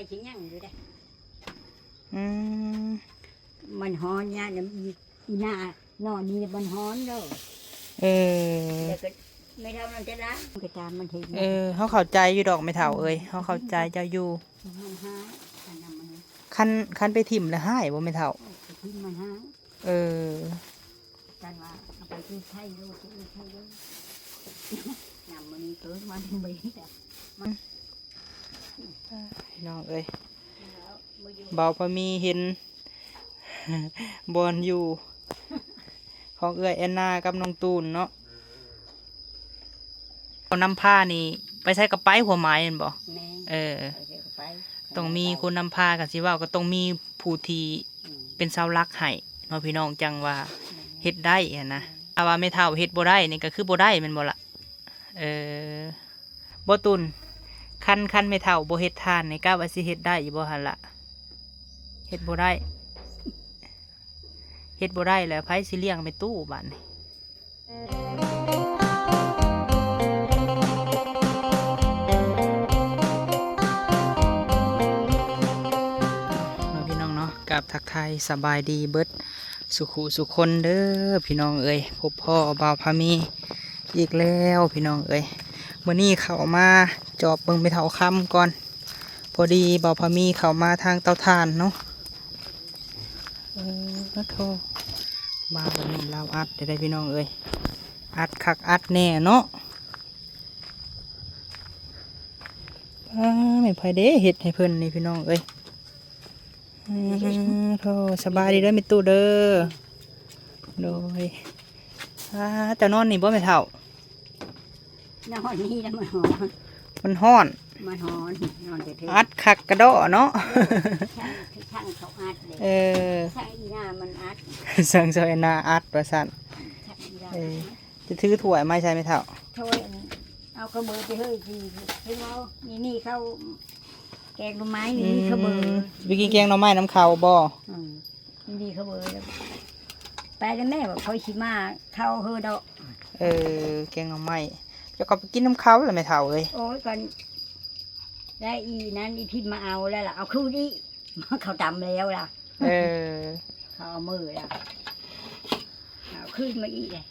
ຊິຍັງຢູ່ເດ້. ອືມ ມັນຮ້ອນຍາມອີ ອີໜ້ານອນນີ້ມັນຮ້ອນເດີ. ເອີ ແລ້ວກໍແມ່ເຖົ້ານັ້ນຈະລ້າງກໍຕາມມັນເຫັນ. ເອີ ເຮົາເຂົ້າໃຈຢູ່ດອກແມ່ເຖົ້າເອີຍ ເຮົາເຂົ້າໃຈເຈົ້າຢູ່. ມັນຮ້າຍ ຄັນນຳມັນ ຄັນ ຄັນໄປຖິ້ມແລ້ວຮ້າຍບໍ່ແມ່ເຖົ້າ? ເອີ ໄປຖິ້ມມັນຮ້າຍ. ເອີ ກັນວ່າເອົາໄປຄືໄທໂລດ ຄືໄທໂລດ ນຳມື້ນີ້ເກີດມາເປັນເບດ ພີ່ນ້ອງເອີຍ. ບ່າວພາມີເຫັນບ່ອນຢູ່ຂອງເອື້ອຍແອນນາກັບນ້ອງຕູນເນາະ. ເອົານຳພານີ້ໄປໃສກໍໄປ ຄວາມໝາຍແມ່ນບໍ່? ແມ່ນ. ເອີ ໄປໃສກໍໄປ ຕ້ອງມີຄົນນຳພາ ກໍຊິເວົ້າກໍຕ້ອງມີຜູ້ທີ່ ອືມ ເປັນເສົາຫຼັກໃຫ້ເນາະພີ່ນ້ອງ ຈັ່ງວ່າ ແມ່ນ ເຮັດໄດ້ຫັ້ນນະ. ຖ້າວ່າແມ່ເຖົ້າເຮັດບໍ່ໄດ້ນີ້ກໍຄືບໍ່ໄດ້ແມ່ນບໍ່ລະ? ເອີ ບໍ່ຕຸນ ຄັນ ຄັນແມ່ເຖົ້າບໍ່ເຮັດທານນີ້ ກະວ່າຊິເຮັດໄດ້ຢູ່ບໍ່ຫັ້ນລະ? ເຮັດບໍ່ໄດ້ ເຮັດບໍ່ໄດ້ແລ້ວ ໃຜຊິລ້ຽງແມ່ຕູ້ບາດນີ້? ເນາະພີ່ນ້ອງເນາະ ກາບທັກທາຍສະບາຍດີເບິດສູ່ຄູ່ສູ່ຄົນເດີພີ່ນ້ອງເອີຍ. ພົບພໍ້ບ່າວພາມີອີກແລ້ວພີ່ນ້ອງເອີຍ. ມື້ນີ້ເຂົ້າມາຈອບເບິ່ງແມ່ເຖົ້າຄຳກ່ອນ ພໍດີບ່າວພາມີເຂົ້າມາທາງເຕົາຖ່ານເນາະ. ເອີ ໂທ້ ມາບັດນີ້ລາວອັດໄດ້ພີ່ນ້ອງເອີຍ ອັດຄັກອັດແນ່ເນາະ. ອ້າ ແມ່ນໃຜເດ້ເຮັດໃຫ້ເພິ່ນນີ້ພີ່ນ້ອງເອີຍ? ເອີ ໂທ້ ສະບາຍດີເດີແມ່ຕູ້ເດີ. ໂດຍ ອ້າ ເຈົ້ານອນນີ້ບໍ່ແມ່ເຖົ້າ? ນອນນີ້ລະ ມັນຮ້ອນ ມັນຮ້ອນ ມັນຮ້ອນແທ້ໆ. ອັດຄັກກະດໍ້ເນາະ. ເອີ ຊ່າງ ຊ່າງເຂົາອັດເດ້. ເອີ ຊ່າງອີນາມັນອັດ ຊ່າງຊອຍນາອັດວ່າຊັ້ນ. ຊ່າງອີນາ ເອີ ຈະຖືຖ້ວຍມາໃສ່ແມ່ເຖົ້າ? ຖ້ວຍ ເອົາຂະເບີໄປເຮີ້ກິນ ເຫັນບໍ່? ມີ ມີເຂົ້າແກງໜໍ່ໄມ້ ມີ ອືມ ມີຂະເບີ. ໄປກິນແກງໜໍ່ໄມ້ນຳເຂົາບໍ່? ອືມ. ນີ້ເຂົາເບີ ໄປແລ້ວແມ່ວ່າຂ້ອຍຊິມາເຂົ້າເຮີດອກ. ເອີ ແກງໜໍ່ໄມ້ ເຈົ້າກໍໄປກິນນຳເຂົາລະແມ່ເຖົ້າເອີຍ. ໂອ້ຍ ກ່ອນໄດ້ອີນັ້ນອີພິມມາເອົາແລ້ວລະ ເອົາຄືນອີກ ເຂົາຕຳແລ້ວລະ. ເອີ ເຂົາເອົາມື້ລະ ເອົາຄືນມາອີກເລີຍ.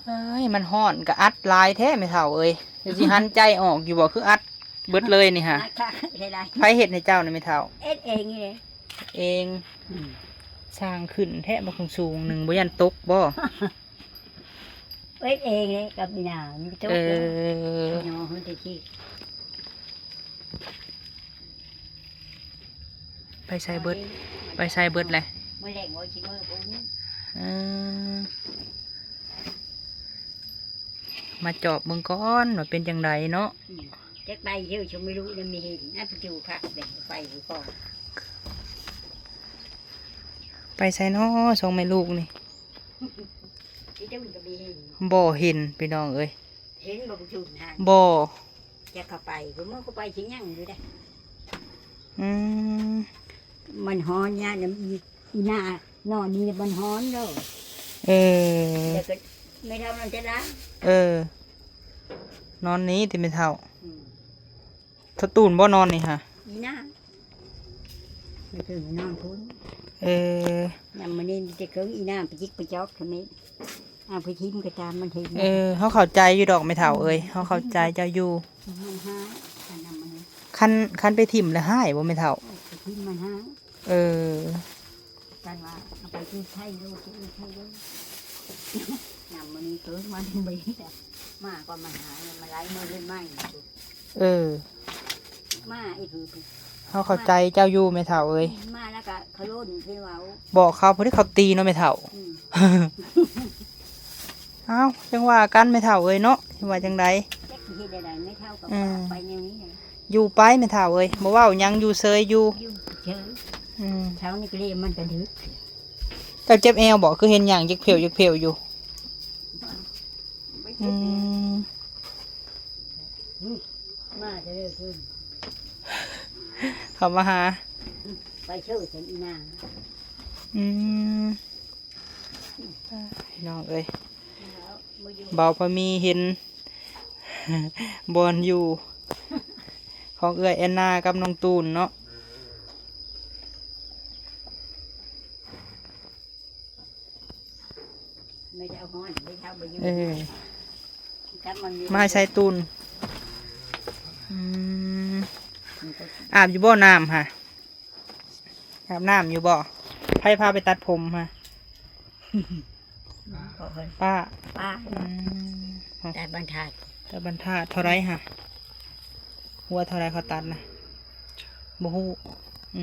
ເອີຍ ມັນຮ້ອນ ກະອັດຫຼາຍແທ້ແມ່ເຖົ້າເອີຍ. ເຈົ້າຊິຫັນໃຈອອກຢູ່ບໍ່ ຄືອັດ ເບິດເລີຍນີ້ຫາ. ອັດຄັກແທ້ຫຼາຍ. ໃຜເຮັດໃຫ້ເຈົ້ານີ້ແມ່ເຖົ້າ? ເຮັດເອງນີ້ເດ້. ເອງ. ອືມ. ສ້າງຂຶ້ນແທ້ ບັກສູງໜຶ່ງ ບໍ່ຢ້ານຕົກບໍ່? ເຮັດເອງເດ້ ກັບອີນາ ມັນຕົກ. ເອີ ເນາະ ມັນຈະຄິດ ໄປໃສເບິດ ໄປໃສເບິດແຫຼະ? ມື້ແລງວ່າຊິເມືອພຸ້ນ. ເອີ. ມາຈອບເບິ່ງກ່ອນວ່າເປັນຈັ່ງໃດເນາະ. ອືມ ຈັກໄປເທື່ອ ຊົງໄປລຸນຳມີເຫັນ ອັດປະຕູຄັກເດ້ ໄປຢູ່ກ່ອນ. ໄປໃສເນາະ ສອງແມ່ລູກນີ້? ອີຕູ້ນກໍມີເຫັນ. ບໍ່ເຫັນພີ່ນ້ອງເອີຍ. ເຫັນບໍ່ ບໍ່ຈຸນຫັ້ນ? ບໍ່. ຈັກເຂົາໄປ ເພິ່ນເມືອເຂົາໄປຊິຍັງຢູ່ເດ້. ອືມ ມັນຮ້ອນຍາມອີ ອີໜ້ານອນນີ້ມັນຮ້ອນເດີ. ເອີ ແລ້ວກໍແມ່ເຖົ້ານັ້ນຈະລ້າງ. ເອີ ນອນນີ້ຕິແມ່ເຖົ້າ. ອືມ ເຖົ້າຕູນບໍ່ນອນນີ້ຫະ? ອີໜ້າ ແມ່ເຖິງນອນພຸ້ນ. ເອີ ຍາມມື້ນີ້ມີແຕ່ເຄິ່ງ ອີໜ້າໄປຈິກໄປຈອກທຳໄມ? ເອົາໄປຖິ້ມກໍຕາມມັນເຫັນ. ເອີ ເຮົາເຂົ້າໃຈຢູ່ດອກແມ່ເຖົ້າເອີຍ ເຮົາເຂົ້າໃຈເຈົ້າຢູ່. ມັນຮ້າຍ ຄັນນຳມັນ ຄັນ ຄັນໄປຖິ້ມແລ້ວຮ້າຍບໍ່ແມ່ເຖົ້າ? ເອີ ໄປຖິ້ມມັນຮ້າຍ. ເອີ ກັນວ່າເອົາໄປຄືໄທໂລດ ຄືໄທໂລດ ນຳມື້ນີ້ເກີດມາເປັນເບດ ມາກໍມາຫາ ມາໄລ່ເມືອເຮືອນໃໝ່. ເອີ ມາອີກ ເຮົາເຂົ້າໃຈເຈົ້າຢູ່ແມ່ເຖົ້າເອີຍ. ມາແລ້ວກໍຂະໂລນເພິ່ນເວົ້າ ບອກເຂົາ ຜູ້ທີ່ເຂົາຕີເນາະແມ່ເຖົ້າ. ອືມ ເອົ້າ ຈັ່ງວ່າກັນແມ່ເຖົ້າເອີຍເນາະ ຊິວ່າຈັ່ງໃດ? ຈັກຊິເຮັດແນວໃດ ແມ່ເຖົ້າກໍ ອືມ ໄປແນວນີ້ແຫຼະ. ຢູ່ໄປແມ່ເຖົ້າເອີຍ ບໍ່ເວົ້າຫຍັງ ຢູ່ເຊີຍຢູ່ ຢູ່ເຊີຍ. ອືມ ເຊົ້ານີ້ກໍເລີຍມັນກະດຶກ. ເຈົ້າເຈັບແອວບໍ່? ຄືເຫັນຍ່າງເຈັກເພວເຈັກເພວຢູ່. ອືມ ມາເດີ ເຂົ້າມາຫາ ໄປເຊີຍຊັ້ນອີນາງ. ອືມ ພີ່ນ້ອງເອີຍ ບ່າວພາມີເຫັນບ່ອນຢູ່ຂອງເອື້ອຍແອນນາກັບນ້ອງຕູນເນາະ. ເອີ ມາໃສ່ຕຸ່ນ. ອືມ ອາບຢູ່ບໍ່ນ້ຳຫະ? ອາບນ້ຳຢູ່ບໍ່? ໃຜພາໄປຕັດຜົມຫະ? ປ້າ ປ້າ. ອືມ ຕັດບັນທາດ ຕັດບັນທາດ. ເທົ່າໃດຫະ? ຫົວເທົ່າໃດເຂົາຕັດນະ? ບໍ່ຮູ້. ອື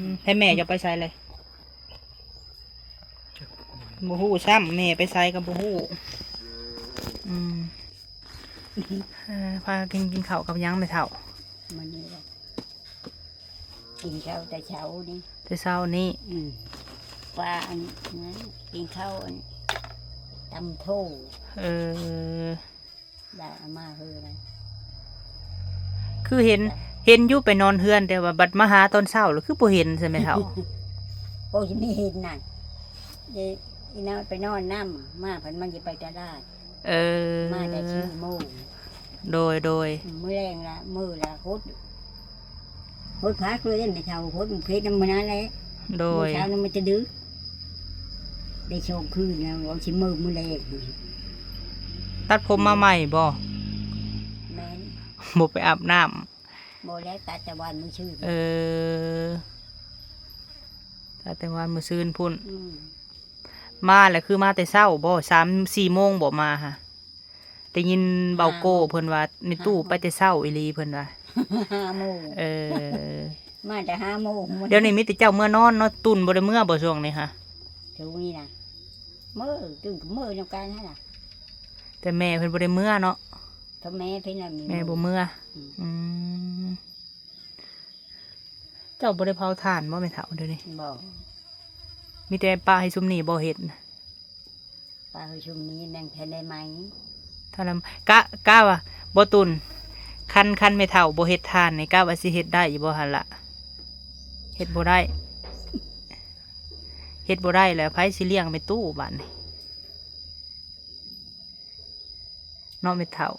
ມ ໃຫ້ແມ່ເຈົ້າໄປໃສເລີຍ? ບໍ່ຮູ້ຊ້ຳ ແມ່ໄປໃສກໍບໍ່ຮູ້. ອືມ ເອີ ພາກັນກິນເຂົ້າກັບຫຍັງແມ່ເຖົ້າ? ມື້ນີ້ບໍ່ ກິນເຂົ້າແຕ່ເຊົ້ານີ້ ແຕ່ເຊົ້ານີ້. ອືມ ປາອັນນັ້ນ ກິນເຂົ້າອັນ ຕຳໂທ. ເອີ ລາວເອົາມາເຮີນະ ຄືເຫັນ ເຫັນຢູ່ໄປນອນເຮືອນ ແຕ່ວ່າບັດມາຫາຕອນເຊົ້າລະຄືບໍ່ເຫັນຊັ້ນແມ່ເຖົ້າ? ໂອ້ຍ ມີເຫັນນັ້ນ ອີນ້ອຍໄປນອນນຳ ມາພັດມັນຊິໄປຕະຫຼາດ. ເອີ ມາແຕ່ສີ່ໂມງ. ໂດຍ ໂດຍ. ອືມ ມື້ແລງລະ ມື້ລະຫົດ ຫົດຜັກເລີຍເດ້ແມ່ເຖົ້າ ຫົດໝາກເຜັດນຳມື້ນັ້ນແຫຼະ. ໂດຍ. ມື້ເຊົ້ານັ້ນມັນຈະດຶກ ໄດ້ສອງຄືນແລ້ວ ວ່າຊິມື້ ມື້ແລງ. ຕັດຜົມມາໃໝ່ບໍ່? ແມ່ນ. ບໍ່ໄປອາບນ້ຳ? ບໍ່ແລ້ວ ຕັດແຕ່ວານມື້ຊືນ. ເອີ ຕັດແຕ່ວານມື້ຊືນພຸ້ນ. ອືມ ມາແລ້ວຄືມາແຕ່ເຊົ້າບໍ່? ສາມສີ່ໂມງບໍ່ມາຫະ? ໄດ້ຍິນເບົາໂກ້ເພິ່ນວ່າ ແມ່ຕູ້ໄປແຕ່ເຊົ້າອີ່ຫຼີເພິ່ນວ່າ ຫ້າໂມງ. ເອີ ມາແຕ່ຫ້າໂມງ. ດຽວນີ້ມີແຕ່ເຈົ້າເມືອນອນເນາະ. ຕຸ່ນບໍ່ໄດ້ເມືອບໍ່ຊ່ວງນີ້ຫະ? ຊ່ວງນີ້ນະ ເມືອ ຕຸ່ນກໍເມືອນຳກັນຫັ້ນລະ ແຕ່ແມ່ເພິ່ນບໍ່ໄດ້ເມືອເນາະ. ແມ່ເພິ່ນນະ ແມ່ບໍ່ເມືອ. ອືມ ອືມ ເຈົ້າບໍ່ໄດ້ເຜົາຖ່ານບໍ່ແມ່ເຖົ້າ ດຽວນີ້? ບໍ່. ມີແຕ່ປະໃຫ້ຊຸມນີ້ບໍ່ເຮັດ? ປະໃຫ້ຊຸມນີ້ຍັງທັນໄດ້ໄໝ້. ຖ້ານຳ ກະ ກະວ່າ ບໍ່ຕຸ່ນ ຄັນ ຄັນແມ່ເຖົ້າບໍ່ເຮັດຖ່ານນີ້ ກະວ່າຊິເຮັດໄດ້ຢູ່ບໍ່ຫັ້ນລະ? ເຮັດບໍ່ໄດ້ ເຮັດບໍ່ໄດ້ແລ້ວ ໃຜຊິລ້ຽງແມ່ຕູ້ບາດນີ້ ເນາະແມ່ເຖົ້າ?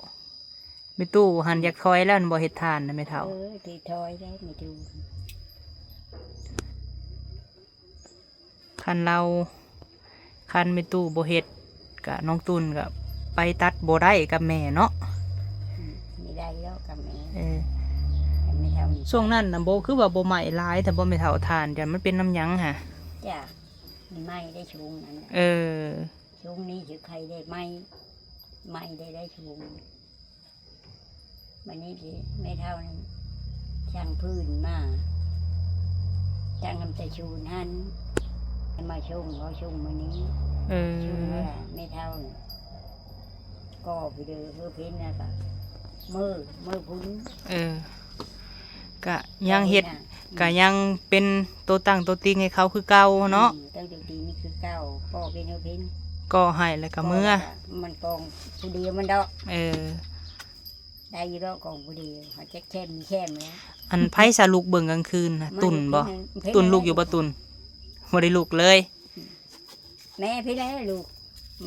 ແມ່ຕູ້ຫັ້ນຢາກຖອຍແລ້ວ ບໍ່ເຮັດຖ່ານນະແມ່ເຖົ້າ. ເອີ ຊິຖອຍແລ້ວແມ່ຕູ້. ຄັນລາວ ຄັນແມ່ຕູ້ບໍ່ເຮັດ ກະນ້ອງຕຸ່ນກະໄປຕັດບໍ່ໄດ້ກັບແມ່ເນາະ. ອືມ ບໍ່ໄດ້ດອກກັບແມ່. ເອີ ແມ່ເຖົ້ານີ້ ຊ່ວງນັ້ນນະບໍ່ ຄືວ່າບໍ່ໄໝ້ຫຼາຍແທ້ບໍ່ແມ່ເຖົ້າ? ຖ່ານຈັ່ງມັນເປັນນຳຫຍັງຫະ? ຈ້າ ມັນໄໝ້ໄດ້ຊ່ວງນັ້ນນະ. ເອີ ຊ່ວງນີ້ຊິໄຄໄດ້ໄໝ້ ໄໝ້ໄດ້ ໄດ້ຊ່ວງ. ບາດນີ້ແມ່ເຖົ້ານີ້ ຊ່າງພື້ນມາ ຊ່າງນຳແຕ່ຊູນຫັ້ນ ມາຊົງ ເຂົາຊົງມື້ນີ້. ເອີ ຊົງແລ້ວແມ່ເຖົ້ານີ້ ກໍໄປເດີ ເຮີເພັນ ແລ້ວກະມື້ ມື້ພຸ້ນ. ເອີ ກະຍັງເຮັດ ກະຍັງເປັນໂຕຕັ້ງໂຕຕິງໃຫ້ເຂົາຄືເກົ່າເນາະ. ອືມ ຕັ້ງໂຕຕິງນີ້ຄືເກົ່າ ກໍເປັນເຮີເພັນ ກໍໃຫ້ແລ້ວກະເມືອ. ມັນກອງຜູ້ດຽວມັນດອກ. ເອີ ໄດ້ຢູ່ດອກ ກອງຜູ້ດຽວ ເຮົາຈັກແຄມມີແຄມແລ້ວ. ອັນໃຜສະລຸກເບິ່ງກາງຄືນນະ? ຕຸ່ນບໍ່? ຕຸ່ນລຸກຢູ່ບໍ່? ຕຸ່ນບໍ່ໄດ້ລຸກເລີຍ. ແມ່ພີ້ແຫຼະລຸກ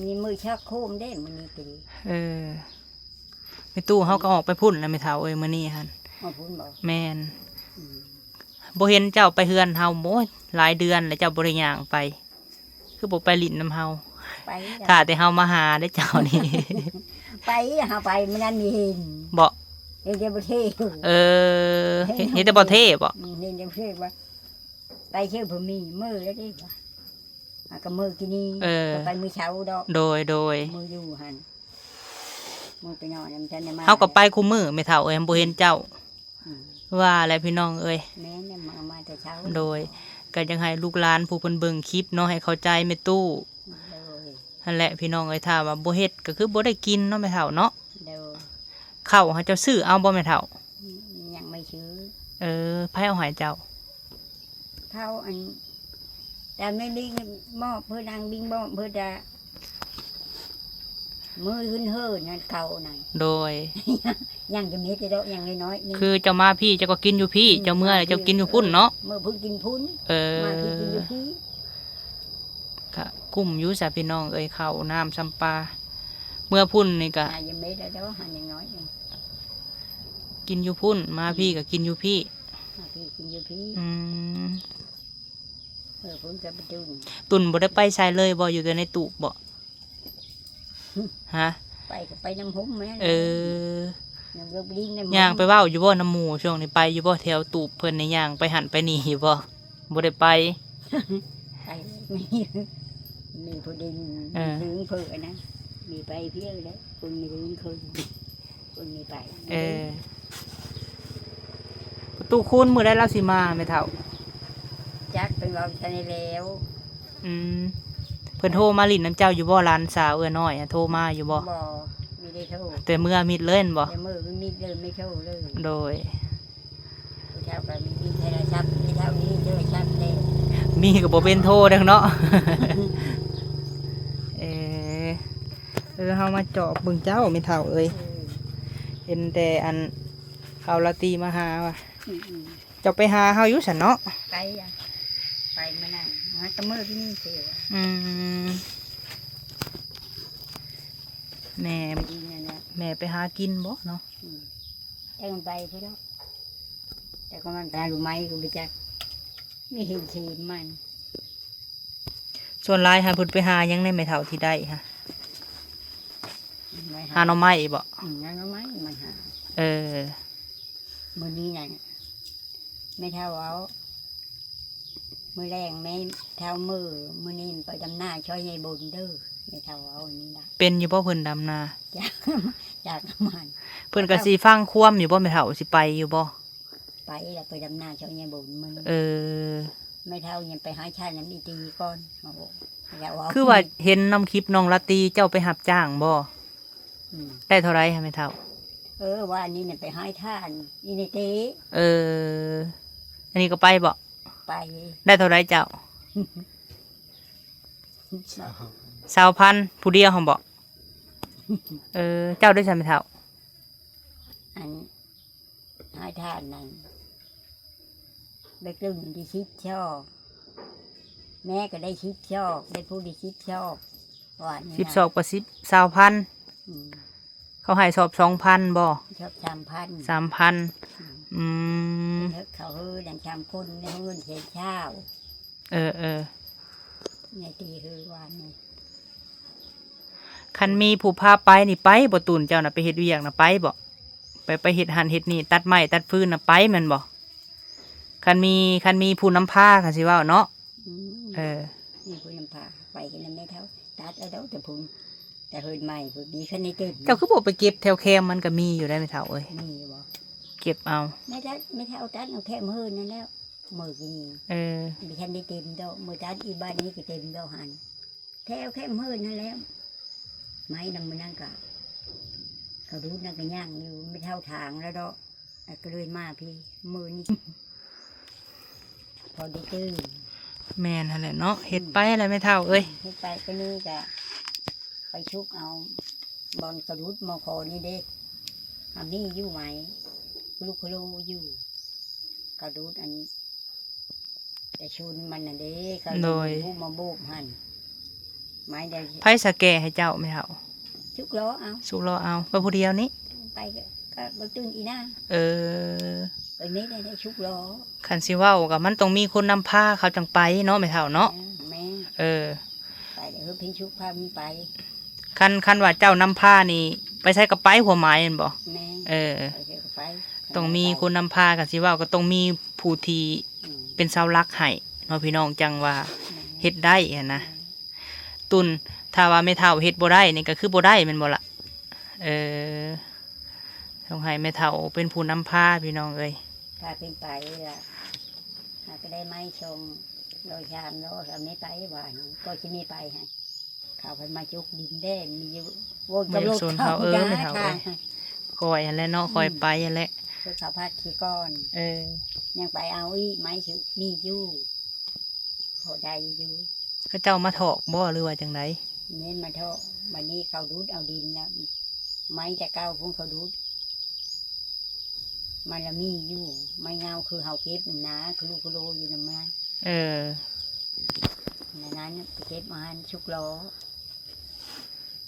ມີມື້ຊັກໂຄມເດ້ມື້ນີ້ກໍດີ. ເອີ ແມ່ຕູ້ເຮົາກໍອອກໄປພຸ້ນແລ້ວແມ່ເຖົ້າເອີຍ ມື້ນີ້ຫັ້ນ. ອອກພຸ້ນບໍ່? ແມ່ນ. ອືມ ບໍ່ເຫັນເຈົ້າໄປເຮືອນເຮົາ ໂອ້ຍ ຫຼາຍເດືອນແລ້ວເຈົ້າບໍ່ໄດ້ຍ່າງໄປ. ຄືບໍ່ໄປຫຼິ້ນນຳເຮົາ? ໄປ ຖ້າແຕ່ເຮົາມາຫາເດ້ເຈົ້ານີ້. ໄປ ເຮົາໄປມື້ນັ້ນນີ້ເຫັນ. ບໍ່? ເຫັນແຕ່ບໍ່ເທ່. ເອີ ເຫັນ ເຫັນແຕ່ບໍ່ເທ່ບໍ່? ອືມ ເຫັນແຕ່ບໍ່ເທ່ວ່າ ໄປເຊື່ອບໍ່ມີ ມື້ແລ້ວເດ້ວ່າ ອ່າ ກໍມື້ກີ້ນີ້. ເອີ ກໍໄປມື້ເຊົ້າດອກ. ໂດຍ ໂດຍ. ມື້ຢູ່ຫັ້ນ ມື້ໄປນອນ ມັນທັນໄດ້ມາ. ເຮົາກໍໄປຄູ່ມື້ແມ່ເຖົ້າເອີຍ ບໍ່ເຫັນເຈົ້າ. ອືມ ວ່າແຫຼະພີ່ນ້ອງເອີຍ. ແມ່ນ ມາ ມາແຕ່ເຊົ້າ. ໂດຍ ກໍຢາກໃຫ້ລູກຫຼານຜູ້ເພິ່ນເບິ່ງຄລິບເນາະ ໃຫ້ເຂົ້າໃຈແມ່ຕູ້. ໂດຍ ຫັ້ນແຫຼະພີ່ນ້ອງເອີຍ ຖ້າວ່າບໍ່ເຮັດກໍຄືບໍ່ໄດ້ກິນເນາະແມ່ເຖົ້າເນາະ. ໂດຍ ເຂົ້າຫາເຈົ້າຊື້ເອົາບໍ່ແມ່ເຖົ້າ? ອືມ ຍັງບໍ່ຊື້. ເອີ ໃຜເອົາໃຫ້ເຈົ້າ? ເຂົາອັນ ແຕ່ແມ່ບິງມອບເພິ່ນ ນາງບິງມອບເພິ່ນ ຈະມື້ເຫີນໆ ນັ້ນເຂົານັ້ນ. ໂດຍ ຍັງຈະມີແຕ່ດອກ ຍັງນ້ອຍໆ ນີ້. ຄືເຈົ້າມາພີ້ ເຈົ້າກໍກິນຢູ່ພີ້. ອືມ ເຈົ້າເມືອແລ້ວ ເຈົ້າກິນຢູ່ພຸ້ນເນາະ. ເມືອພຸ້ນກິນພຸ້ນ. ເອີ ມາພີ້ກິນຢູ່ພີ້. ກະກຸ້ມຢູ່ຊະພີ່ນ້ອງເອີຍ ເຂົ້ານ້ຳຊຳປາ. ເມືອພຸ້ນນີ້ກະ ຫາຍັງເມັດແລ້ວດອກ ຫາຍັງນ້ອຍ. ກິນຢູ່ພຸ້ນ ມາພີ້ ອືມ ກໍກິນຢູ່ພີ້. ມາພີ້ກິນຢູ່ພີ້. ອືມ ເອີ ພຸ້ນກໍໄປຕຸ່ນ. ຕຸ່ນບໍ່ໄດ້ໄປໃສເລີຍບໍ່? ຢູ່ແຕ່ໃນຕູບບໍ່? ຮະ? ໄປກໍໄປນຳຫົມແມ່ນແຫຼະ. ເອີ ນຳເລິກລິງນຳຫົມ. ຍ່າງໄປເວົ້າຢູ່ບໍ່ນຳໝູ່? ຊ່ວງນີ້ໄປຢູ່ບໍ່? ແຖວຕູບເພິ່ນນີ້ ຍ່າງໄປຫັ້ນໄປນີ້ຢູ່ບໍ່? ບໍ່ໄດ້ໄປ. ໄປ ມີ ມີຜູ້ດິນ ເອີ ມີເພິ່ນອັນນັ້ນ ມີໄປພຽງແຫຼະ ຄົນມີເງິນຄົນ ຄົນມີໄປ. ເອີ ປະຕູຄູນ ມື້ໃດລາວຊິມາແມ່ເຖົ້າ? ຈັກ ເພິ່ນເວົ້າທັນໄດ້ແລ້ວ. ອືມ ເພິ່ນໂທມາຫຼິ້ນນຳເຈົ້າຢູ່ບໍ່? ຫຼານສາວເອື້ອນ້ອຍໂທມາຢູ່ບໍ່? ບໍ່ ມີແຕ່ໂທ. ແຕ່ເມືອມິດເລີຍແມ່ນບໍ່? ແຕ່ເມືອມິດເລີຍ ໄມ່ໂທເລີຍ. ໂດຍ. ຜູ້ເຖົ້າກໍມີ ມີໂທລະສັບ ຜູ້ເຖົ້າມີໂທລະສັບແທ້ ມີກໍບໍ່ເປັນໂທເດ້ເນາະ. ເອີ ເອີ ເຮົາມາຈອບເບິ່ງເຈົ້າແມ່ເຖົ້າເອີຍ. ເອີ ເຫັນແຕ່ອັນເຂົາລາຕີມາຫາວ່າ. ອືມໆ ເຈົ້າໄປຫາເຮົາຢູ່ຊັ້ນເນາະ? ໄປ ໄປມື້ນັ້ນ ຫາແຕ່ມື້ທີ່ມີເສວ. ອືມ ແມ່ ແມ່ໄປຫາກິນບໍ່ເນາະ? ອືມ ຈັກມັນໄປໃສດອກ ແຕ່ກໍມັນໄປຫາລູກໄມ້ກໍບໍ່ຈັກ ມີເຫັນເສມມັນ. ສ່ວນຫຼາຍຫາເພິ່ນໄປຫາຫຍັງໃນແມ່ເຖົ້າທີ່ໄດ້ຫາ? ໄປຫາ ຫາໜໍ່ໄມ້ບໍ່? ອືມ ຫາໜໍ່ໄມ້ມັນຫາ. ເອີ ມື້ນີ້ນັ້ນ ແມ່ເຖົ້າເວົ້າ ມື້ແລງແມ່ເຖົ້າມື້ ມື້ນີ້ໄປດຳນາຊ່ອຍຍາຍບົນເດີ ແມ່ເຖົ້າເວົ້ານີ້ລະ. ເປັນຢູ່ບໍ່ເພິ່ນດຳນາ? ຈັກ ຈັກມັນ ເພິ່ນກໍຊິຟັງຄວາມຢູ່ບໍ່ແມ່ເຖົ້າ? ຊິໄປຢູ່ບໍ່? ໄປລະ ໄປດຳນາຊ່ອຍຍາຍບົນມື້ນີ້. ເອີ ແມ່ເຖົ້າຍັງໄປຫາທານນຳອີ່ຕີກ່ອນ ເຮົາ ເຮົາເວົ້າ. ຄືວ່າເຫັນນຳຄລິບນ້ອງລາຕີ ເຈົ້າໄປຮັບຈ້າງບໍ່? ອືມ ໄດ້ເທົ່າໃດຫະແມ່ເຖົ້າ? ເອີ ວ່າອັນນີ້ນະໄປໃຫ້ທານອີ່ນະເຕ. ເອີ ອັນນີ້ກໍໄປບໍ່? ໄປ. ໄດ້ເທົ່າໃດເຈົ້າ? ຊາວພັນ ຜູ້ດຽວຫັ້ນບໍ່? ເອີ ເຈົ້າໄດ້ຊະແມ່ເຖົ້າ? ອັນ ໃຫ້ທານນັ້ນ ໄດ້ຕື່ມໄດ້ສິບຊອກ ແມ່ກໍໄດ້ສິບຊອກ ໄດ້ຜູ້ໄດ້ສິບຊອກ ວ່ານີ້ນະ ສິບຊອກກໍສິບ ຊາວພັນ. ອືມ ເຂົາໃຫ້ຊອບສອງພັນບໍ່? ຊອບສາມພັນ. ສາມພັນ. ອືມ ອືມ ເຂົາເຮີນັ້ນສາມຄົນ ເຮືອນແສນຊາວ. ເອີໆ ໃນຕີເຮືອນວ່ານີ້ ຄັນມີຜູ້ພາໄປນີ້ໄປບໍ່? ຕູນເຈົ້ານະໄປເຮັດວຽກນະໄປບໍ່? ໄປ ໄປເຮັດຫັ້ນເຮັດນີ້ ຕັດໄມ້ຕັດຟືນນະໄປແມ່ນບໍ່? ຄັນມີ ຄັນມີຜູ້ນຳພາ ຄັນຊິເວົ້າເນາະ. ອືມ ເອີ ມີຜູ້ນຳພາໄປກັນນະແມ່ເຖົ້າ ຕັດເອົາດອກແຕ່ພຸ້ນ ແຕ່ເຮືອນໃໝ່ພຸ້ນ ດີຄັນໄດ້ຕື່ມ. ເຈົ້າຄືບໍ່ໄປເກັບແຖວແຄມ? ມັນກໍມີຢູ່ໄດ໋ແມ່ເຖົ້າເອີຍ. ມີຢູ່ບໍ່? ເກັບເອົາ ແມ່ເຖົ້າ ແມ່ເຖົ້າຕັດເອົາແຄມເຮືອນນັ້ນແລ້ວ. ມື້ກີ້ນີ້ ເອີ ບໍ່ທັນໄດ້ເຕັມດອກ ມື້ຕັດອີກບາດນີ້ກໍເຕັມດອກຫັ້ນ ແຖວແຄມເຮືອນຫັ້ນແຫຼະ. ໄມ້ນຳມື້ນັ້ນກະ ເຂົາດູດນັ້ນກະຍັງຢູ່ ແມ່ເຖົ້າຖາງແລ້ວດອກ ກໍເລີຍມາພີ້ມື້ນີ້ ພໍໄດ້ຕື່ມ. ແມ່ນຫັ້ນແຫຼະເນາະ ເຮັດໄປແຫຼະແມ່ເຖົ້າເອີຍ. ເຮັດໄປ ໄປນີ້ກະ ໄປຊຸກເອົາບ່ອນເຂົາດູດມໍຄໍນີ້ເດ້ ຫາມີຢູ່ໄໝ ຄຸລຸຄຸລຸຢູ່ ເຂົາດູດອັນ ແຕ່ຊຸນມັນຫັ້ນເດ້ ເຂົາ ໂດຍ ເອົາມາໂບກຫັ້ນ ໄມ້ໃດ. ໃຜສະແກ່ໃຫ້ເຈົ້າແມ່ເຖົ້າ? ຊຸກລໍ້ເອົາ. ຊຸກລໍ້ເອົາ ໄປຜູ້ດຽວນີ້? ໄປກໍ ກໍບໍ່ຕື່ມອີ່ນາ. ເອີ ໄປນີ້ໄດ້ ໄດ້ຊຸກລໍ້. ຄັນຊິເວົ້າກໍມັນຕ້ອງມີຄົນນຳພາເຂົາຈັ່ງໄປເນາະແມ່ເຖົ້າເນາະ. ເອີ ແມ່ນ ເອີ ໄປເດີ ເພິ່ນຊຸກພາມັນໄປ. ຄັນ ຄັນວ່າເຈົ້ານຳພານີ້ ໄປໃສກໍໄປ ຄວາມໝາຍແມ່ນບໍ່? ແມ່ນ ເອີ ໄປໃສກໍໄປ. ຕ້ອງມີຄົນນຳພາ ຄັນຊິເວົ້າກໍຕ້ອງມີຜູ້ທີ່ ອືມ ເປັນເສົາຫຼັກໃຫ້ເນາະພີ່ນ້ອງ ຈັ່ງວ່າ ແມ່ນ ເຮັດໄດ້ຫັ້ນນະ. ແມ່ນ ຕຸນ ຖ້າວ່າແມ່ເຖົ້າເຮັດບໍ່ໄດ້ນີ້ກໍຄືບໍ່ໄດ້ແມ່ນບໍ່ລະ? ເອີ ຕ້ອງໃຫ້ແມ່ເຖົ້າເປັນຜູ້ນຳພາພີ່ນ້ອງເອີຍ. ພາເພິ່ນໄປລະ ຫາກໍໄດ້ໄມ້ສອງລໍ້ສາມລໍ້ ແລ້ວແມ່ໄປຫວານ ກໍຊິແມ່ໄປຫັ້ນ ເຂົາເພິ່ນມາຈຸກດິນແດງມີຢູ່ວົນກັບລົດເຂົາ. ເອີ ແມ່ເຖົ້າເອີຍ ຂ້ອຍຫັ້ນແຫຼະເນາະ ຂ້ອຍໄປຫັ້ນແຫຼະ ເຂົາພັກທີ່ກ່ອນ. ເອີ ຍັງໄປເອົາອີກ ໄມ້ຊິມີຢູ່ ພໍໄດ້ຢູ່. ເຂົາເຈົ້າມາຖອກບໍ່ ຫຼືວ່າຈັ່ງໃດ? ແມ່ນມາຖອກ ບັດນີ້ເຂົາດູດເອົາດິນແລ້ວ ໄມ້ແຕ່ເກົ່າພຸ້ນເຂົາດູດ ມັນລະມີຢູ່ ໄມ້ເຫງົ້າຄືເຮົາເກັບນະ ຄະລຸຄະໂລຢູ່ນຳມັນ. ເອີ ນັ້ນໆ ໄປເກັບມາຫັ້ນຊຸກລໍ້.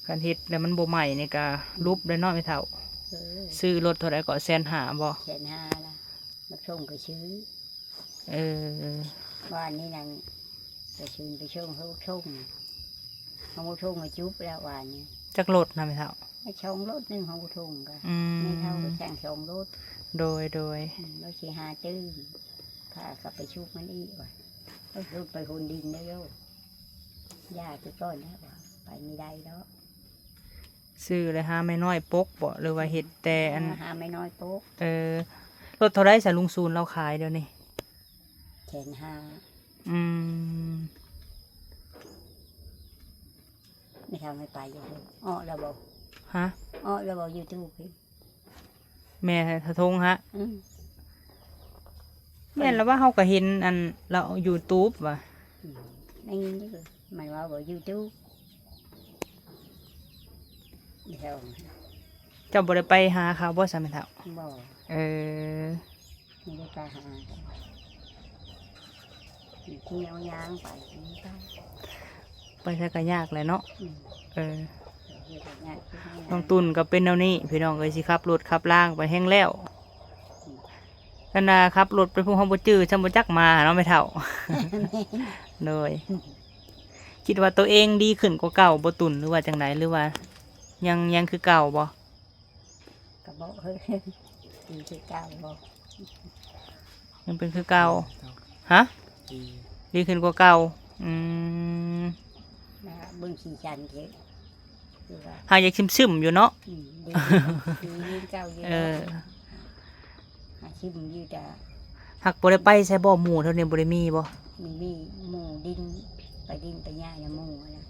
ຄັນເຮັດແລ້ວມັນບໍ່ໄໝ້ນີ້ກະ ອືມ ຫຼຸບເດ້ເນາະແມ່ເຖົ້າ. ເອີ ຊື້ລົດເທົ່າໃດເກາະ ແສນຫ້າບໍ່? ແສນຫ້າລະ ບັກຖົງກໍຊື້. ເອີ ວານນີ້ນັ້ນ ໄປຊື້ ໄປສົ່ງເຮົາຖົງ ເຮົາຖົງມາຈຸບແລ້ວວານນີ້ ຈັກລົດນະແມ່ເຖົ້າ? ສອງລົດ ໜຶ່ງຫົວຖົງກະ ອືມ ແມ່ເຖົ້າກໍຊ່າງສອງລົດ. ໂດຍ ໂດຍ ອືມ ລາວຊິຫາຈື່ ພາກັບໄປຊຸກມັນອີກວ່າ ລົດໄປໂຫນດິນແລ້ວ ຢ່າໄປກ່ອນແລ້ວວ່າ ໄປບໍ່ໄດ້ດອກ. ຊື້ແລ້ວຫາແມ່ນ້ອຍປົກບໍ ຫຼືວ່າເຮັດແຕ່ອັນ ຫາແມ່ນ້ອຍປົກ. ເອີ ລົດເທົ່າໃດຊະລຸງສູນລາວຂາຍດຽວນີ້? ແສນຫ້າ. ອືມ ແມ່ເຖົ້າໃຫ້ໄປຢູ່ ເອາະແລ້ວບໍ? ຮະ? ເອາະແລ້ວບໍ ຢູທູບ? ແມ່ທະທົງຫະ? ອືມ ແມ່ນລະວ່າ ເຮົາກໍເຫັນອັນລາວຢູທູບວ່າ. ອືມ ໄດ້ຍິນຢູ່ ມັນເວົ້າວ່າຢູທູບ. ແລ້ວ ເຈົ້າບໍ່ໄດ້ໄປຫາເຂົາບໍ່ຊະແມ່ເຖົ້າ? ບໍ່. ເອີ ບໍ່ໄດ້ໄປຫາ ທີ່ເຮົາຍ່າງໄປ ໄປໃສກໍຍາກແຫຼະເນາະ. ອືມ ເອີ ເຮັດຍາກ ເຮັດຍາກ. ນ້ອງຕຸ່ນກໍເປັນແນວນີ້ພີ່ນ້ອງເອີຍ ຊິຂັບລົດຂັບລາງໄປແຮງແລ້ວ. ອືມ ຄັນວ່າຂັບລົດໄປພຸ້ນ ເຮົາບໍ່ຈື່ ຊ່ຳບໍ່ຈັກມາເນາະແມ່ເຖົ້າ. ແມ່ນ. ໂດຍ ອືມ ຄິດວ່າຕົວເອງດີຂຶ້ນກວ່າເກົ່າບໍ່ຕຸ່ນ ຫຼືວ່າຈັ່ງໃດ ຫຼືວ່າຍັງ ຍັງຄືເກົ່າບໍ່? ກໍບໍ່ເຄີຍ ດີຄືເກົ່າບໍ່? ຍັງເປັນຄືເກົ່າ. ຮະ? ດີ ດີຂຶ້ນກວ່າເກົ່າ. ອືມ ແລ້ວເບິ່ງສີສັນເດ້ ຄືວ່າຫາກຢາກຊຶມໆຢູ່ເນາະ. ອືມ ດີ ດີຂຶ້ນເກົ່າຢູ່. ເອີ ຫາຊຶມຢູ່ ແຕ່ຫາກບໍ່ໄດ້ໄປໃສບໍ່? ໝູ່ແຖວນີ້ບໍ່ໄດ້ມີບໍ່? ມີ ມີໝູ່ດິນ ໄປດິນໄປຫຍ້ານຳໝູ່ຫັ້ນນະ.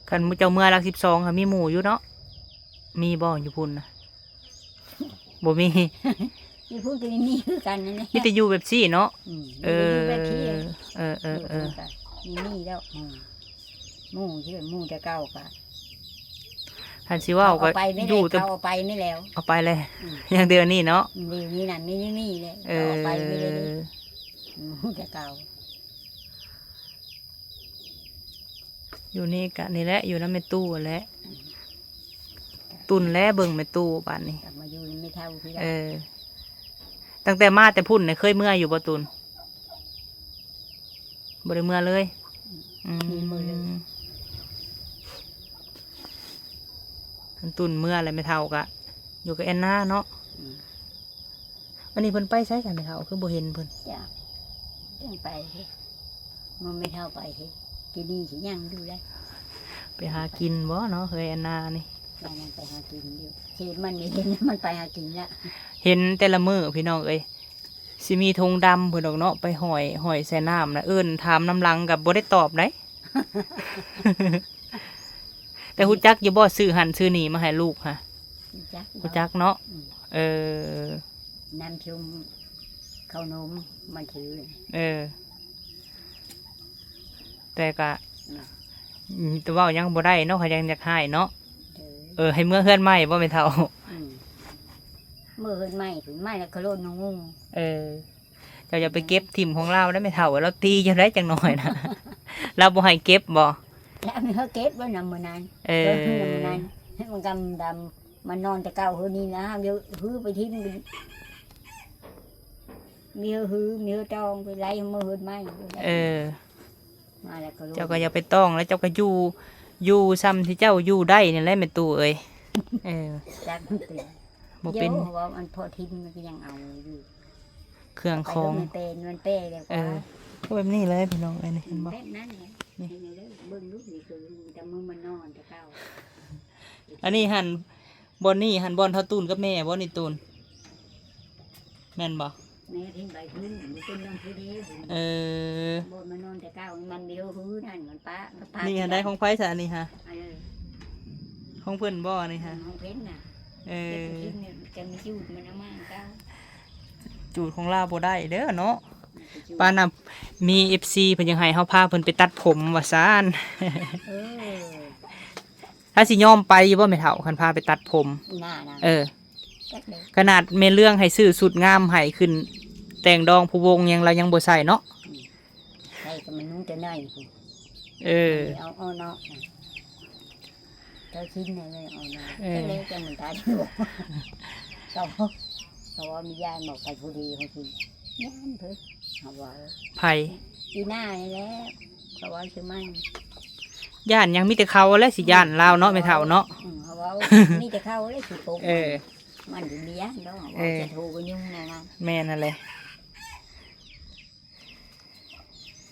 ຄັນເຈົ້າເມືອຫຼັກສິບສອງ ຫາມີໝູ່ຢູ່ເນາະ. ມີບໍ່ຢູ່ພຸ້ນນະ? ບໍ່ມີ. ຢູ່ພຸ້ນກໍມີຄືກັນນັ້ນແຫຼະ ມີແຕ່ຢູ່ແບບຊີ້ເນາະ. ອືມ ເອີ ມີແຕ່ຢູ່ແບບຊີ້. ເອີ ເອີ ເອີ ມີ ມີແລ້ວໝູ່ ໝູ່ທີ່ໝູ່ແຕ່ເກົ່າກະ ຄັນຊິເວົ້າກໍ ເຂົາເອົາໄປແລ້ວ ຢູ່ແຕ່ ເຂົາເອົາໄປແລ້ວ ເອົາໄປແລ້ວ. ອືມ ຢ່າງດຽວນີ້ເນາະ. ອືມ ດຽວນີ້ນະ ມີ ມີແລ້ວ ເອີ ເຂົາເອົາໄປແລ້ວ ໝູ່ແຕ່ເກົ່າ. ຢູ່ນີ້ກະນີ້ແຫຼະ ຢູ່ນຳແມ່ຕູ້ຫັ້ນແຫຼະ. ອືມ ຕຸ່ນແຫຼະເບິ່ງແມ່ຕູ້ບາດນີ້ ກັບມາຢູ່ນຳແມ່ເຖົ້າຄືກັນ. ເອີ ຕັ້ງແຕ່ມາແຕ່ພຸ້ນນະ ເຄີຍເມືອຢູ່ບໍ່ຕຸ່ນ? ບໍ່ໄດ້ເມືອເລີຍ. ອືມ ອືມ ມີມື້ໜຶ່ງ ອັນຕຸ່ນເມືອແລ້ວ ແມ່ເຖົ້າກະຢູ່ກັບແອນນາເນາະ. ອືມ ອັນນີ້ເພິ່ນໄປໃສຊະແມ່ເຖົ້າ ຄືບໍ່ເຫັນເພິ່ນ? ຈ້າ ຈັ່ງໄປເຮັດ ມັນແມ່ເຖົ້າໄປເຮັດ ທີ່ນີ້ຊິຍັງຢູ່ໄດ໋. ໄປຫາກິນບໍ່ເນາະ ເອື້ອຍແອນນານີ້? ຍັງໄປຫາກິນຢູ່ ເຫັນມັນນີ້ ເຫັນມັນໄປຫາກິນລະ ເຫັນແຕ່ລະມື້ພີ່ນ້ອງເອີຍ. ຊິມີຖົງດຳເພິ່ນດອກເນາະ ໄປຫ້ອຍ ຫ້ອຍໃສ່ນ້ຳນະ ເອີ້ນຖາມນຳຫຼັງກໍບໍ່ໄດ້ຕອບໃດ. ແຕ່ຮູ້ຈັກຢູ່ບໍ່ ຊື້ຫັ້ນຊື້ນີ້ມາໃຫ້ລູກຫະ? ຮູ້ຈັກ ຮູ້ຈັກເນາະ. ອືມ ເອີ ນ້ຳຊຸມເຂົ້ານົມມັນຖື. ເອີ ແຕ່ກະ ອືມ ອືມ ແຕ່ເວົ້າຫຍັງບໍ່ໄດ້ເນາະ ເຂົາຍັງຢາກຮ້າຍເນາະ. ເອີ ເອີ ໃຫ້ເມືອເຮືອນໃໝ່ບໍ່ແມ່ເຖົ້າ? ອືມ ເມືອເຮືອນໃໝ່ພຸ້ນ ໃໝ່ແລ້ວກໍໂລດໜູ. ເອີ ເຈົ້າຢ່າໄປເກັບຖິ້ມຂອງລາວໄດ໋ແມ່ເຖົ້າ ລາວຕີເຈົ້າໄດ໋ຈັກໜ້ອຍນະ. ລາວບໍ່ໃຫ້ເກັບບໍ່? ລາວມີໃຫ້ເກັບບໍ່ນຳມື້ນັ້ນ. ເອີ ມື້ນັ້ນ ມັນກຳດຳ ມັນນອນແຕ່ເກົ່າເຮືອນນີ້ນະ ເຮົາຮື້ໄປຖິ້ມ ມີເຮືອຮື ມີເຮືອຕອງ ໄປໄລ່ເມືອເຮືອນໃໝ່. ເອີ ມາແລ້ວກໍ ເຈົ້າກໍຢ່າໄປຕ້ອງ ແລ້ວເຈົ້າກໍຢູ່ ຢູ່ຊ່ຳທີ່ເຈົ້າຢູ່ໄດ້ນີ້ແຫຼະແມ່ຕູ້ເອີຍ. ເອີ ຈັກມັນເປັນ ບໍ່ເປັນ ເວົ້າອັນພໍຖິ້ມມັນກໍຍັງເອົາຢູ່ ເຄື່ອງຂອງ ມັນເປັນ ມັນເປແລ້ວ. ເອີ ກໍແບບນີ້ເລີຍພີ່ນ້ອງເອີຍ ນີ້ເຫັນບໍ່? ແບບນັ້ນແຫຼະ. ນີ້ ເບິ່ງລູກນີ້ຄືແຕ່ມື້ມັນນອນແຕ່ເກົ່າ. ອັນນີ້ຫັ້ນ ບ່ອນນີ້ຫັ້ນ ບ່ອນເຖົ້າຕູນກັບແມ່ບໍ່ນີ້ຕູນ? ແມ່ນບໍ່? ແມ່ຖິ້ມໄປພື້ນ ມັນເປັນນຳຜູ້ເດ. ເອີ ບ່ອນມັນນອນແຕ່ເກົ່າ ມັນມີເຮືອຮືນັ້ນ ມັນປະ ມັນປະ. ນີ້ຫັ້ນໄດ້ຂອງໃຜຊະອັນນີ້ຫະ? ເອີ ຂອງເພິ່ນບໍ່ອັນນີ້ຫະ? ຂອງເພິ່ນນະ. ເອີ ຈະມີຈູດມັນເອົາມາເກົ່າ ຈູດຂອງລາວບໍ່ໄດ້ເດີເນາະ. ປານນະ ມີເອັຟຊີເພິ່ນຢາກໃຫ້ເຮົາພາເພິ່ນໄປຕັດຜົມວ່າຊັ້ນ. ເອີ ລາວຊິຍອມໄປຢູ່ບໍ່ແມ່ເຖົ້າ ຄັນພາໄປຕັດຜົມ? ໜ້ານະ ເອີ ຈັກເດ້ ຂະໜາດແມ່ເລື່ອງໃຫ້ຊື້ຊຸດງາມໃຫ້ຂຶ້ນແຕ່ງດອງຜູ້ວົງຫຍັງ ລາວຍັງບໍ່ໃສ່ເນາະ. ອືມ ໃສ່ກໍມັນນຸ່ງແຕ່ໃນພຸ້ນ. ເອີ ເອົາ ເອົາເນາະ ເຈົ້າຊິນແນ່ເລີຍ ເອົາເນາະ. ເອີ ຈັ່ງໃດຈັ່ງມັນຕາຍຢູ່ ກໍ ກໍວ່າມີຢ້ານບໍ່ໄປຜູ້ດຽວ ເຮົາຊິຢ້ານເພິ່ນ ເຮົາວ່າ. ໃຜ? ອີ່ໜ້ານີ້ແຫຼະ ກໍວ່າຊື່ມັນ. ຢ້ານຫຍັງ ມີແຕ່ເຂົາແຫຼະຊິຢ້ານລາວເນາະ ແມ່ເຖົ້າເນາະ. ອືມ ເຮົາເວົ້າ ມີແຕ່ເຂົາແຫຼະຊິປົກ ເອີ ມັນເປັນເມຍເນາະ ເອີ ເວົ້າຈະໂທກໍຍຸງແນວນັ້ນ ແມ່ນຫັ້ນແຫຼະ.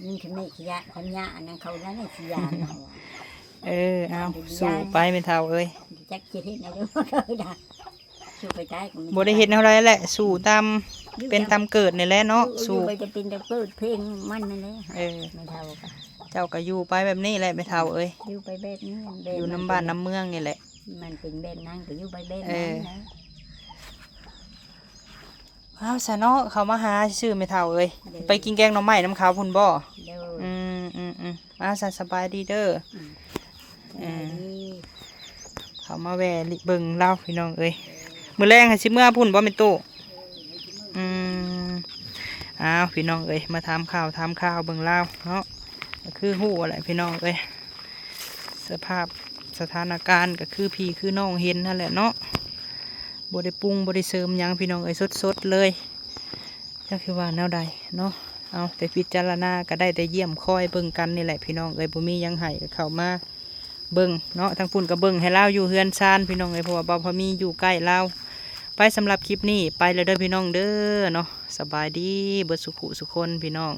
ຍິງທຳເມຂະຍະທຳຍາອັນນັ້ນເຂົານັ້ນຊິຢ້ານເຮົາ. ເອີ ເອົາ ຢ້ານ ສູ້ໄປແມ່ເຖົ້າເອີຍ ຈັກຊິເຮັດແນວໃດ ສູ້ໄປຕາຍກໍບໍ່ໄດ້ເຮັດແນວໃດແຫຼະ ສູ້ຕາມ ຢູ່ ເປັນຕາມເກີດນີ້ແຫຼະເນາະ ຢູ່ ສູ້ ຢູ່ໄປຈະເປັນຕາມເກີດເພງມັນນັ້ນແຫຼະ. ເອີ ແມ່ເຖົ້າກໍ ເຈົ້າກໍຢູ່ໄປແບບນີ້ແຫຼະແມ່ເຖົ້າເອີຍ ຢູ່ໄປແບບນີ້ ຢູ່ນຳບ້ານນຳເມືອງນີ້ແຫຼະ ມັນເປັນແບບນັ້ນກໍຢູ່ໄປແບບນັ້ນແຫຼະ. ເອີ ເອົາຊະເນາະ ເຂົ້າມາຫາຊື່ແມ່ເຖົ້າເອີຍ ໂດຍ ໄປກິນແກງໜໍ່ໄມ້ນຳເຂົາພຸ້ນບໍ່? ໂດຍ ອືມໆໆ ເອົາຊະ ສະບາຍດີເດີ. ອືມ ເອີ ສະບາຍດີ ເຂົ້າມາແວ່ເບິ່ງລາວພີ່ນ້ອງເອີຍ ມື້ແລງໃຫ້ຊິເມືອພຸ້ນບໍ່ແມ່ຕູ້? ອືມ ອ້າວ ພີ່ນ້ອງເອີຍ ມາຖາມຂ່າວຖາມຄາວເບິ່ງລາວເນາະ ກໍຄືຮູ້ແຫຼະພີ່ນ້ອງເອີຍ ສະພາບສະຖານະການກໍຄືພີ່ຄືນ້ອງເຫັນຫັ້ນແຫຼະເນາະ ບໍ່ໄດ້ປຸງບໍ່ໄດ້ເສີມຫຍັງພີ່ນ້ອງເອີຍ ສົດໆເລີຍ ຈັກຊິວ່າແນວໃດເນາະ. ເອົາ ແຕ່ພິຈາລະນາກໍໄດ້ແຕ່ຢ້ຽມຄອຍເບິ່ງກັນນີ້ແຫຼະພີ່ນ້ອງເອີຍ ບໍ່ມີຫຍັງໃຫ້ກໍເຂົ້າມາ ເບິ່ງເນາະ ທາງພຸ້ນກໍເບິ່ງໃຫ້ລາວຢູ່ເຮືອນຊານພີ່ນ້ອງເອີຍ ເພາະວ່າບ່າວພາມີຢູ່ໃກ້ລາວ. ໄປ ສຳລັບຄລິບນີ້ໄປແລ້ວເດີພີ່ນ້ອງເດີເນາະ ສະບາຍດີເບິດສຸຂູສຸຄົນພີ່ນ້ອງ.